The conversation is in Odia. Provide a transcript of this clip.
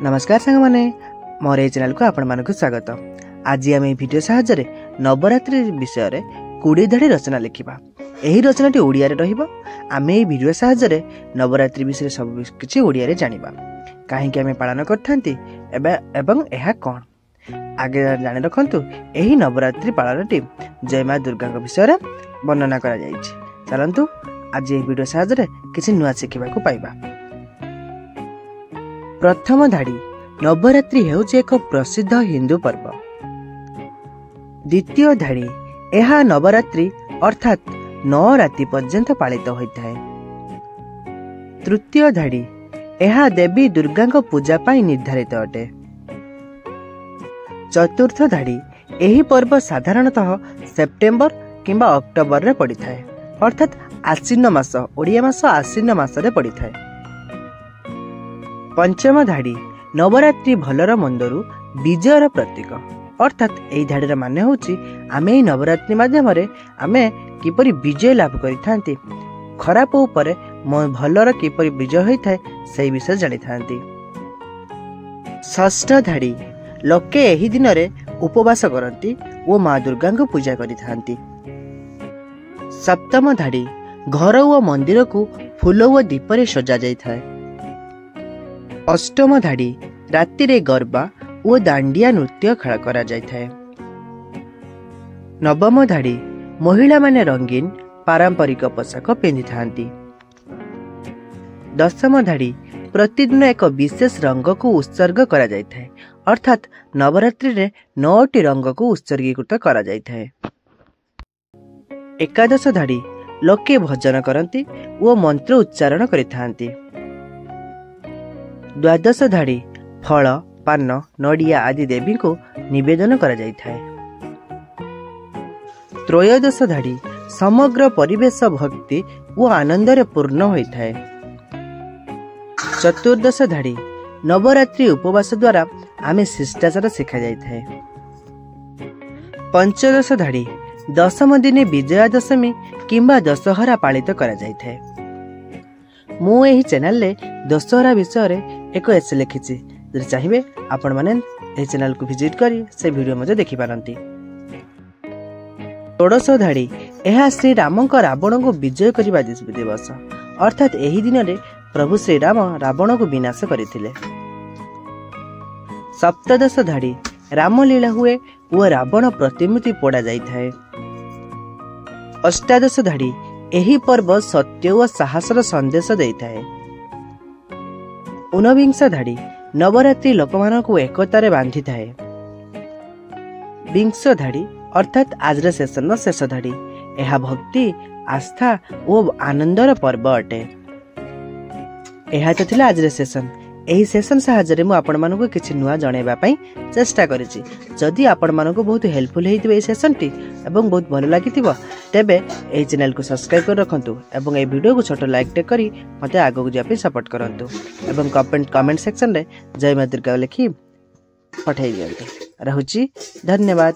ନମସ୍କାର ସାଙ୍ଗମାନେ, ମୋର ଏହି ଚ୍ୟାନେଲକୁ ଆପଣମାନଙ୍କୁ ସ୍ୱାଗତ। ଆଜି ଆମେ ଏହି ଭିଡ଼ିଓ ସାହାଯ୍ୟରେ ନବରାତ୍ରି ବିଷୟରେ 20 ଧାଡ଼ି ରଚନା ଲେଖିବା। ଏହି ରଚନାଟି ଓଡ଼ିଆରେ ରହିବ। ଆମେ ଏହି ଭିଡ଼ିଓ ସାହାଯ୍ୟରେ ନବରାତ୍ରି ବିଷୟରେ ସବୁ କିଛି ଓଡ଼ିଆରେ ଜାଣିବା, କାହିଁକି ଆମେ ପାଳନ କରିଥାନ୍ତି ଏବେ ଏବଂ ଏହା କ'ଣ। ଆଗେ ଜାଣି ରଖନ୍ତୁ, ଏହି ନବରାତ୍ରି ପାଳନଟି ଜୟ ମା ଦୁର୍ଗାଙ୍କ ବିଷୟରେ ବର୍ଣ୍ଣନା କରାଯାଇଛି। ଚାଲନ୍ତୁ ଆଜି ଏହି ଭିଡ଼ିଓ ସାହାଯ୍ୟରେ କିଛି ନୂଆ ଶିଖିବାକୁ ପାଇବା। ପ୍ରଥମ ଧାଡ଼ି, ନବରାତ୍ରି ହେଉଛି ଏକ ପ୍ରସିଦ୍ଧ ହିନ୍ଦୁ ପର୍ବ। ଦ୍ୱିତୀୟ ଧାଡ଼ି, ଏହା ନବରାତ୍ରି ଅର୍ଥାତ୍ 9 ରାତି ପର୍ଯ୍ୟନ୍ତ ପାଳିତ ହୋଇଥାଏ। ତୃତୀୟ ଧାଡ଼ି, ଏହା ଦେବୀ ଦୁର୍ଗାଙ୍କ ପୂଜା ପାଇଁ ନିର୍ଦ୍ଧାରିତ ଅଟେ। ଚତୁର୍ଥ ଧାଡ଼ି, ଏହି ପର୍ବ ସାଧାରଣତଃ ସେପ୍ଟେମ୍ବର କିମ୍ବା ଅକ୍ଟୋବରରେ ପଡ଼ିଥାଏ, ଅର୍ଥାତ୍ ଆଶ୍ୱିନ ମାସ, ଓଡ଼ିଆ ମାସ ଆଶ୍ୱିନ ମାସରେ ପଡ଼ିଥାଏ। ପଞ୍ଚମ ଧାଡ଼ି, ନବରାତ୍ରି ଭଲର ମନ୍ଦରୁ ବିଜୟର ପ୍ରତୀକ। ଅର୍ଥାତ୍ ଏହି ଧାଡ଼ିର ମାନେ ହେଉଛି ଆମେ ଏହି ନବରାତ୍ରି ମାଧ୍ୟମରେ ଆମେ କିପରି ବିଜୟ ଲାଭ କରିଥାନ୍ତି, ଖରାପ ଉପରେ ଭଲର କିପରି ବିଜୟ ହୋଇଥାଏ ସେହି ବିଷୟରେ ଜାଣିଥାନ୍ତି। ଷଷ୍ଠ ଧାଡ଼ି, ଲୋକେ ଏହି ଦିନରେ ଉପବାସ କରନ୍ତି ଓ ମା ଦୁର୍ଗାଙ୍କୁ ପୂଜା କରିଥାନ୍ତି। ସପ୍ତମ ଧାଡ଼ି, ଘର ଓ ମନ୍ଦିରକୁ ଫୁଲ ଓ ଦୀପରେ ସଜାଯାଇଥାଏ। ଅଷ୍ଟମ ଧାଡ଼ି, ରାତିରେ ଗର୍ବା ଓ ଦାଣ୍ଡିଆ ନୃତ୍ୟ ଖେଳ କରାଯାଇଥାଏ। ନବମ ଧାଡ଼ି, ମହିଳାମାନେ ରଙ୍ଗୀନ ପାରମ୍ପରିକ ପୋଷାକ ପିନ୍ଧିଥାନ୍ତି। ଦଶମ ଧାଡ଼ି, ପ୍ରତିଦିନ ଏକ ବିଶେଷ ରଙ୍ଗକୁ ଉତ୍ସର୍ଗ କରାଯାଇଥାଏ, ଅର୍ଥାତ୍ ନବରାତ୍ରିରେ 9ଟି ରଙ୍ଗକୁ ଉତ୍ସର୍ଗୀକୃତ କରାଯାଇଥାଏ। ଏକାଦଶ ଧାଡ଼ି, ଲୋକେ ଭଜନ କରନ୍ତି ଓ ମନ୍ତ୍ର ଉଚ୍ଚାରଣ କରିଥାନ୍ତି। ଦ୍ୱାଦଶ ଧାଡ଼ି, ଫଳ, ପାନ, ନଡ଼ିଆ ଆଦି ଦେବୀଙ୍କୁ ନିବେଦନ କରାଯାଇଥାଏ। ତ୍ରୟୋଦଶ ଧାଡ଼ି, ସମଗ୍ର ପରିବେଶ ଭକ୍ତି ଓ ଆନନ୍ଦରେ ପୂର୍ଣ୍ଣ ହୋଇଥାଏ। ଚତୁର୍ଦ୍ଦଶ ଧାଡ଼ି, ନବରାତ୍ରି ଉପବାସ ଦ୍ୱାରା ଆମେ ଶିଷ୍ଟାଚାର ଶିଖାଯାଇଥାଏ। ପଞ୍ଚଦଶ ଧାଡ଼ି, ଦଶମ ଦିନେ ବିଜୟା ଦଶମୀ କିମ୍ବା ଦଶହରା ପାଳିତ କରାଯାଇଥାଏ। ମୁଁ ଏହି ଚ୍ୟାନେଲରେ ଦଶହରା ବିଷୟରେ ଏକ ଏସେ ଲେଖିଛି। ଯଦି ଚାହିଁବେ ଆପଣମାନେ ଏହି ଚ୍ୟାନେଲକୁ ଭିଜିଟ୍ କରି ସେ ଭିଡ଼ିଓ ମଧ୍ୟ ଦେଖିପାରନ୍ତି। ଷୋଡ଼ଶ ଧାଡ଼ି, ଏହା ଶ୍ରୀରାମଙ୍କ ରାବଣଙ୍କୁ ବିଜୟ କରିବା ଦିବସ, ଅର୍ଥାତ୍ ଏହି ଦିନରେ ପ୍ରଭୁ ଶ୍ରୀରାମ ରାବଣକୁ ବିନାଶ କରିଥିଲେ। ସପ୍ତଦଶ ଧାଡ଼ି, ରାମଲୀଳା ହୁଏ ଓ ରାବଣ ପ୍ରତିମୂର୍ତ୍ତି ପୋଡ଼ା ଯାଇଥାଏ। ଅଷ୍ଟାଦଶ ଧାଡ଼ି, ଏହି ପର୍ବ ସତ୍ୟ ଓ ସାହସର ସନ୍ଦେଶ ଦେଇଥାଏ। ଊନବିଂଶ ଧାଡ଼ି, ନବରାତ୍ରି ଲୋକମାନଙ୍କୁ ଏକତାରେ ବାନ୍ଧିଥାଏ। ବିଂଶ ଧାଡ଼ି, ଅର୍ଥାତ୍ ଆଜିର ସେସନର ଶେଷ ଧାଡ଼ି, ଏହା ଭକ୍ତି, ଆସ୍ଥା ଓ ଆନନ୍ଦର ପର୍ବ ଅଟେ। ଏହା ତ ଥିଲା ଆଜିର ସେସନ। ଏହି ସେସନ ସାହାଯ୍ୟରେ ମୁଁ ଆପଣମାନଙ୍କୁ କିଛି ନୂଆ ଜଣାଇବା ପାଇଁ ଚେଷ୍ଟା କରିଛି। ଯଦି ଆପଣମାନଙ୍କୁ ବହୁତ ହେଲ୍ପଫୁଲ୍ ହେଇଥିବ ଏହି ସେସନଟି ଏବଂ ବହୁତ ଭଲ ଲାଗିଥିବ, ତେବେ ଏହି ଚ୍ୟାନେଲକୁ ସବସ୍କ୍ରାଇବ୍ କରି ରଖନ୍ତୁ ଏବଂ ଏହି ଭିଡ଼ିଓକୁ ଛୋଟ ଲାଇକ୍ଟେ କରି ମୋତେ ଆଗକୁ ଯିବା ପାଇଁ ସପୋର୍ଟ କରନ୍ତୁ ଏବଂ କମେଣ୍ଟ ସେକ୍ସନରେ ଜୟ ମା ଦୁର୍ଗା ଲେଖି ପଠାଇ ଦିଅନ୍ତୁ। ରହୁଛି, ଧନ୍ୟବାଦ।